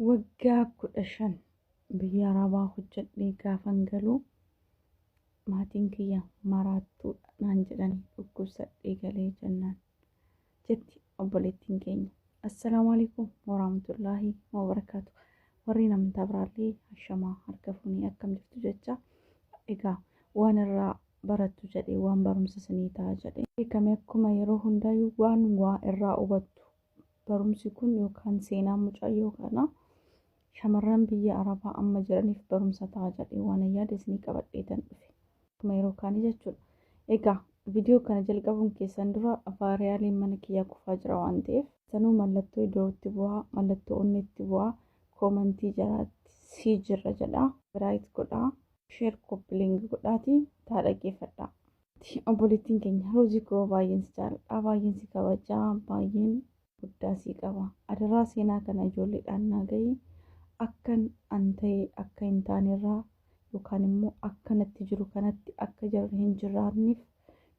Waggaa 15 biyya Arabaa hojjedhee gaafan galu maatiin kiyya maraattuudha naan jedhanii dhukkubsadhee galee jennaan jetti obboleettiin keenya. Assalaamu alaikum warahmatullaahi wabarakaatu. Warri amantaa biraallee hashamaa harka fuunee akkam jirtu jecha egaa waan irraa barattu jedhee waan barumsa isinii ta'a jedhee beekame akkuma yeroo hundaayyuu waan waa irraa hubattu barumsi kun yookaan seenaan mucayyoo kana shamarran biyya Arabaa amma jiraniif barumsa ta'a jedhee waan yaada isinii qabadheetan dhufe. Akkuma yeroo kaanii jechuudha. Egaa viidiyoo kana jalqabuun keessan dura vaariyaaliin mana kiyyaa kufaa jira waan ta'eef sanuu mallattoo iddootti bu'aa, mallattoo onneetti bu'aa, koomantii jalaatti sii jirra jedha. Biraayit godhaa, sheer koppiliingi godhaatii taa dhaggeeffadhaa. Obboleettiin keenya Roozii koo baay'een si jaalladha, baay'een si kabajaa, baay'een guddaa sii qaba. Adaraa seenaa kana ijoolleedhaan naa gahi akkan an ta'e akka hin taanerraa yookaan immoo akka natti jiru kanatti akka jarri hin jiraanneef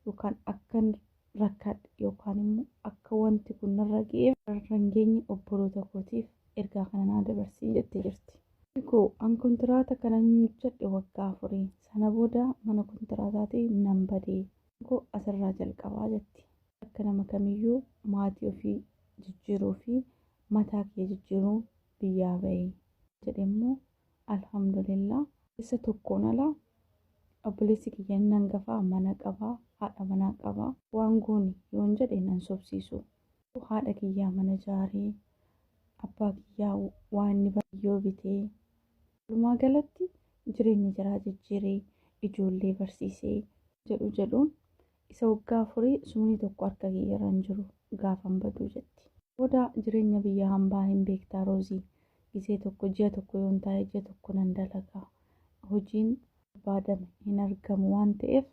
yookaan akkan rakkadhe yookaan immoo akka wanti kun narra ga'eef irra hin geenye obboloota kootiif ergaa kana naa dabarsii jettee jirti. Koo an kontiraata kana hojjedhe waggaa afurii sana booda mana kontiraataatii nan badee koo asirraa jalqabaa jetti. Akka nama kamiyyuu maatii ofii jijjiiruu fi mataa kee jijjiiruu biyyaa bahee jedhe immoo alhamdulillah. Isa tokkoon ala obboleessi kiyya inni hangafaa mana qabaa, haadha manaa qabaa. Waan goone yoon jedhe nan sobsiisu. Haadha kiyyaa mana ijaaree, abbaa kiyyaa waan inni baay'ee bitee, walumaa galatti jireenya jaraa jijjiiree, ijoollee barsiisee jedhu jedhuun isa waggaa afurii sumni tokko harka kiyya irra hin jiru gaafan baduu jetti. Booda jireenya biyya hambaa hin beektaa Roozii. Gisee tokko ji'a tokko yoon taa'e ji'a tokko nan dalagaa. Hojiin barbaadame hin argamu waan ta'eef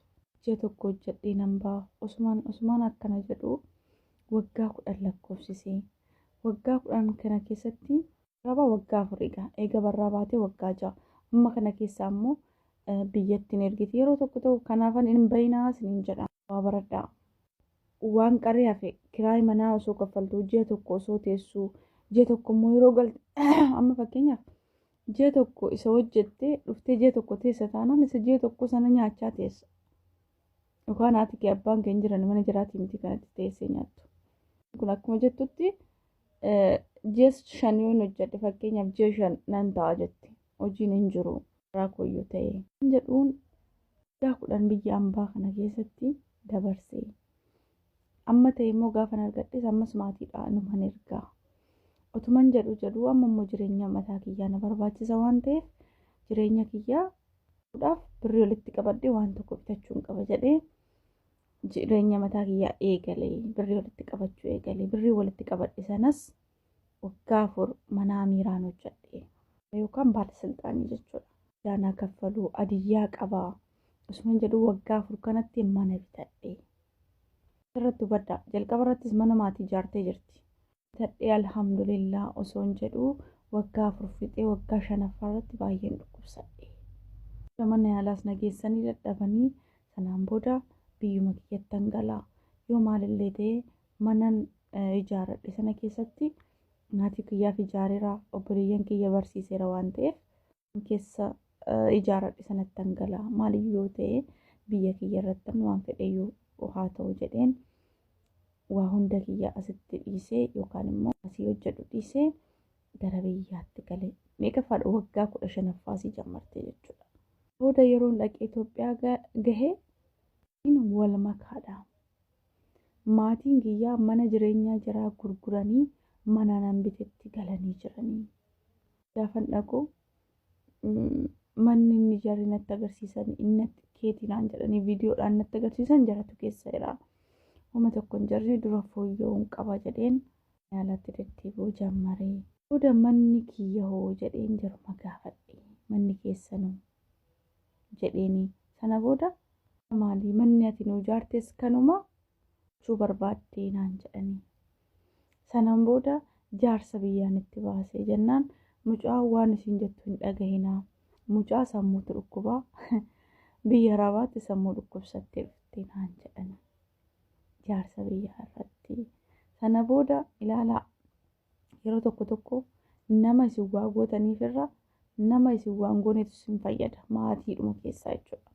ji'a tokko hojjedhee nan ba'a. Osumaan osumaan akkana jedhu waggaa 10 lakkoofsisee. Waggaa 10 kana keessatti Arabaa waggaa afur egaa eega barraa baatee waggaa 6 amma kana keessa ammoo biyyatti hin ergiti yeroo tokko tokko kanaafan hin bayinaa isiniin jedha waa baradhaa waan qaree hafe kiraay manaa osoo kaffaltuu ji'a tokko osoo teessuu ji'a tokko immoo yeroo galte amma fakkeenyaaf ji'a tokko isa hojjette dhuftee ji'a tokko teessa taanaan isa ji'a tokko sana nyaachaa teessa yookaan haati kee abbaan kee hin jiran mana jiraatii miti kanatti teessee nyaattu kun akkuma jettutti ji'a 5 yoon hojjedhe fakkeenyaaf ji'a 5 nan ta'a jette hojiin hin jiru karaa kooyyuu ta'e jedhuun waggaa 10 biyya ambaa kana keessatti dabarse. Amma ta'e immoo gaafan argadhes ammas maatiidha numan ergaa. Otuman jedhu jedhu amma immoo jireenya mataa kiyyaa na barbaachisa waan ta'eef jireenya kiyyaa dhaaf birrii walitti qabadhee waan tokko bitachuun qaba jedhee jireenya mataa kiyyaa eegale birrii walitti qabachuu eegale birrii walitti qabadhe sanas waggaa 4 mana amiiraan hojjedhe yookaan baalasilxaanii jechuudha. Daanaa kaffaluu adiyyaa qabaa osuma jedhu waggaa 4 kanatti mana bitadhe. Irratti hubadhaa jalqaba irrattis mana maatii ijaartee jirti. Bitadhee alhamdulillah osoon jedhu waggaa 4 fixee waggaa shanaffaa irratti baay'een dhukkubsadhe. Mana yaalaas na geessanii dadhabanii sanaan booda biyyuma kiyyattan galaa yoo maalillee ta'e manan ijaarradhe sana keessatti maatii kiyyaaf ijaareera obboleeyyan kiyya barsiiseera waan ta'eef keessa ijaarradhe sanattan galaa maaliyyuu yoo ta'e biyya kiyya irrattan waan fedheyyuu haa ta'u jedheen waa hunda kiyya asitti dhiisee yookaan immoo asii hojjedhu dhiisee gara biyyaatti galee meeqaffaadha waggaa 15ffaa asii jammartee jechuudha. Booda yeroon dhaqee Itoophiyaa gahe wal makaadha. Maatiin kiyyaa mana jireenyaa jiraa gurguranii mana nan bitetti galanii jiranii. Gaafan dhaqu manni inni jarri natti agarsiisan inni keetii naan jedhanii viidiyoodhaan natti agarsiisan jaratu keessa jira. Homa tokko hin jarri dura fooyya'uun qaba jedheen yaalatti deddeebi'uu jammaree. Booda manni kiyya hoo jedheen jaruma gaafadhe. Manni keessanuu jedheeni. Sana booda maali manni ati nuu ijaartes kanuma jechuu barbaaddee naan jedhanii. Sanaan booda jaarsa biyyaan itti baasee jennaan mucaa waan isin jettu hin dhagahinaa. Mucaa sammuutu dhukkubaa biyya Arabaatti sammuu dhukkubsattee dhufte naan jedhanii. Jaarsa biyyaa irratti. Sana booda ilaalaa yeroo tokko tokko Nama isin waa gootaniif irra nama isin waan goonetu isin fayyada maatiidhuma keessaa jechuudha.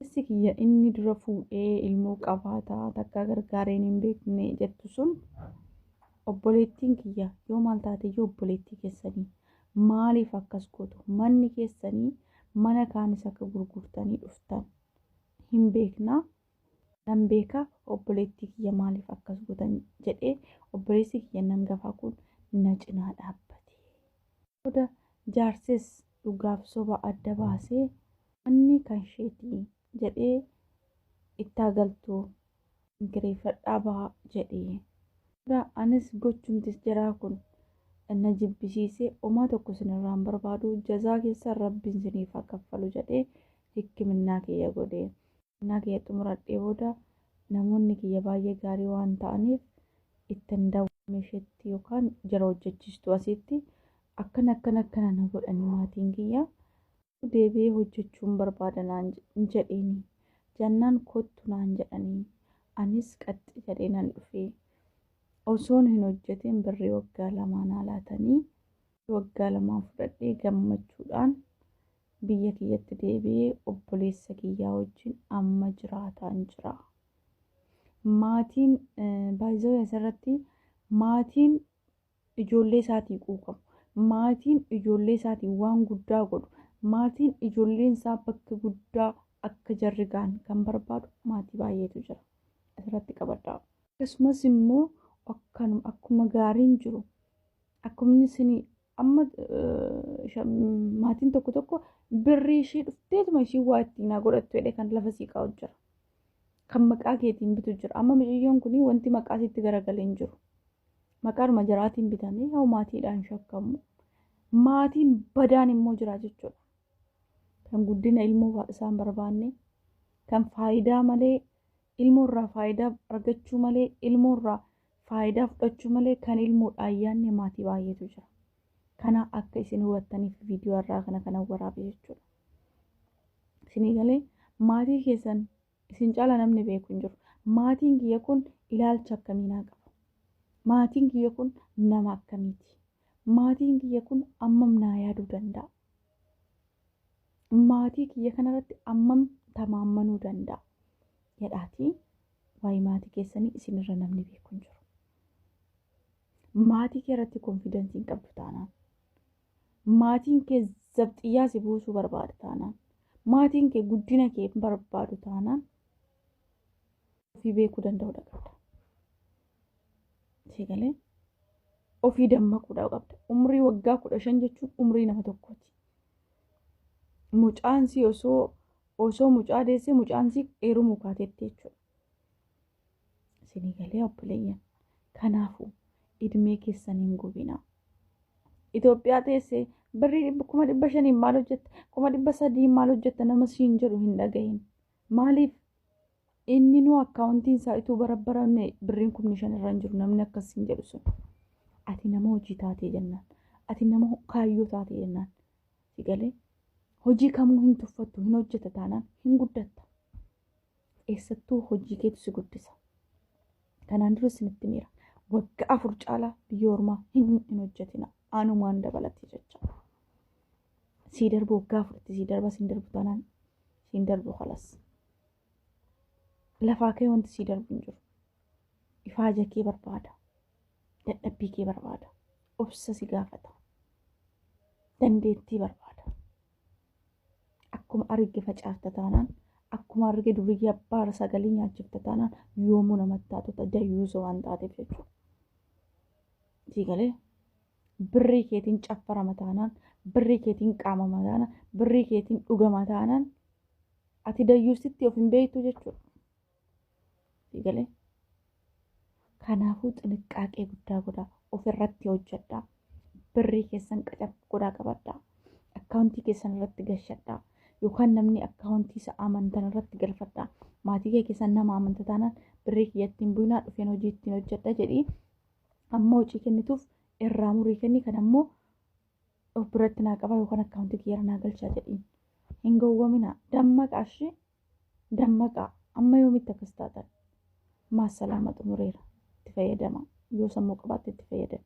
Obboleessi kiyya inni dura fuudhee ilmoo qabaataa takka gargaareen hin beekne jettu sun, obboleettiin kiyya yoo maal taate iyyuu obboleettii keessanii maaliif akkas gootu? Manni keessanii mana kaanis akka gurgurtanii dhuftan hin beeknaa. Nan beeka, obboleettii kiyya maaliif akkas gootan jedhee obboleessi kiyya nan gafaa kun na cinaa dhaabbate. Booda jaarsis dhugaaf soba adda baasee manni kan isheeti jedhee ittaa galtuu kireeffadhaa baha jedhee. Booda anis gochumtis jaraa kun na jibbisiisee, homaa tokko isinirraa hin barbaadu, jazaa keessan Rabbiin isiniif haa kaffalu jedhee hikiminnaa kiyya godhee. Hikiminnaa kiyya xumuradhee booda namoonni kiyya baay'ee gaarii waan ta'aniif ittiin dawwame isheetti yookaan jara hojjechiistu asitti akkana akkana akkana na godhanii, maatiin kiyya deebi'ee hojjechuun barbaada naan jedheeni. Jannaan kottu naan jedhanii, anis qaxxi jedhee nan dhufee. Osoon hin hojjetin birrii waggaa 2 naa laatanii, waggaa 2 fudhadhee gammachuudhaan biyya kiyyatti deebi'ee obboleessa kiyyaa wajjin amma jiraataan jira. Maatiin baay'ee asirratti maatiin ijoollee isaatii quuqamu. Maatiin ijoollee isaatii waan guddaa godhu. Maatiin ijoolleen isaa bakka guddaa akka jarri ga'an kan barbaadu maatii baay'eetu jira. Asirratti qabadhaa. Akkasumas immoo akkuma gaariin jiru, akkuma isin amma maatiin tokko tokko birrii ishii dhufteetuma ishii waa ittiin haa godhattu jedhee kan lafa sii kaa'u jira. Kan maqaa keetiin bitu jira. Amma mucayyoon kun wanti maqaa sitti garagalee hin jiru. Maqaadhuma jaraatiin bitamee haa maatiidhaan shakkamu. Maatiin badaan immoo jira jechuudha. Kan guddina ilmoo isaan barbaanne, kan faayidaa malee, ilmoo irraa faayidaa argachuu malee, ilmoo irraa faayidaa fudhachuu malee kan ilmoodhaan yaadne maatii baay'eetu jira. Kana akka isin hubattaniif viidiyoo irraa kana waraabe jechuudha. Isinii galee, maatii keessan isin caala namni beeku hin jiru. Maatiin kiyya kun ilaalcha akkamii naa qaba? Maatiin kiyya kun nama akkamiiti? Maatiin kiyya kun ammam naa yaaduu danda'a? Maatii kiyya kanarratti ammam tamaammanuu danda'a? Jedhaatii waa'ee maatii keessanii isinirra namni beeku hin jiru. Maatii kee irratti confidence hin qabdu taanaan, maatiin kee zabxiyyaa si buusuu barbaada taanaan, maatiin kee guddina kee barbaadu taanaan, ofii beekuu danda'uudha qabda. Siigalee, ofii dammaquudha qabda. Umrii waggaa 15 jechuun umrii nama tokkooti. Mucaan si osoo mucaa deessee mucaan si heerumuu kaateetti jechuudha. Isinii galee, obboleeyyan? Kanaafuu idmee keessan hin gubinaa. Itoophiyaa teessee birrii 500,000n maal hojjetta, 300,000n maal hojjetta nama siin jedhu hin dhagahin. Maaliif? Inni nu akkaawuntiin isaa ituu barabbaramne birriin 5,000 irra hin jiru namni akkas hin jedhu sun. Ati nama hojii taatee jennaan, ati nama kaayyoo taatee jennaan, si galee, hojii kamuu hin tuffattu, hin hojjeta taanaan hin guddatta. Eessattuu hojii keetu si guddisa. Kanaan dura isinitti miira. Waggaa 4 caalaa biyya ormaa hin hojjetina. Anumaan dabalatee jecha. Sii darbu waggaa 4tti sii darba, siin darbu taanaan siin darbu kalas. Lafaa kee wanti sii darbu hin jiru. Ifaaja kee barbaada. Dadhabbii kee barbaada. Obsa si gaafata. Dandeettii barbaada. Akkuma arge facaafta taanaan, akkuma arge duriyyee abbaa sagalee nyaachifta taanaan, yoomuu namatti taatota dayyuusa waan taateef jechuudha. Sii galee, birrii keetiin caffarama taanaan, birrii keetiin qaamama taanaan, birrii keetiin dhugama taanaan, ati dayyuusitti of hin beektu jechuudha. Sii galee, kanaafuu xiniqqaaqee guddaa godhaa, ofirratti hojjedhaa, birrii keessan qacab godhaa qabadhaa, akkaawuntii keessan irratti gashadhaa yookaan namni akkaawuntii isa amantan irratti galfadhaa. Maatii kee keessan nama amanta taanaan, birrii kiyyatti hin bu'inaa, dhufeen hojii ittiin hojjedha jedhii, amma hojii kennituuf irraa murii kenni, kan ammoo of biratti naa qaba yookaan akkaawuntii kiyyarra naa galchaa jedhiin. Hin gowwaminaa, dammaqaa, ishee dammaqaa. Amma yoomitti akkas taatan? Maassalaama, xumureera. Itti fayyadama. Yoo sammuu qabaatte itti fayyadama.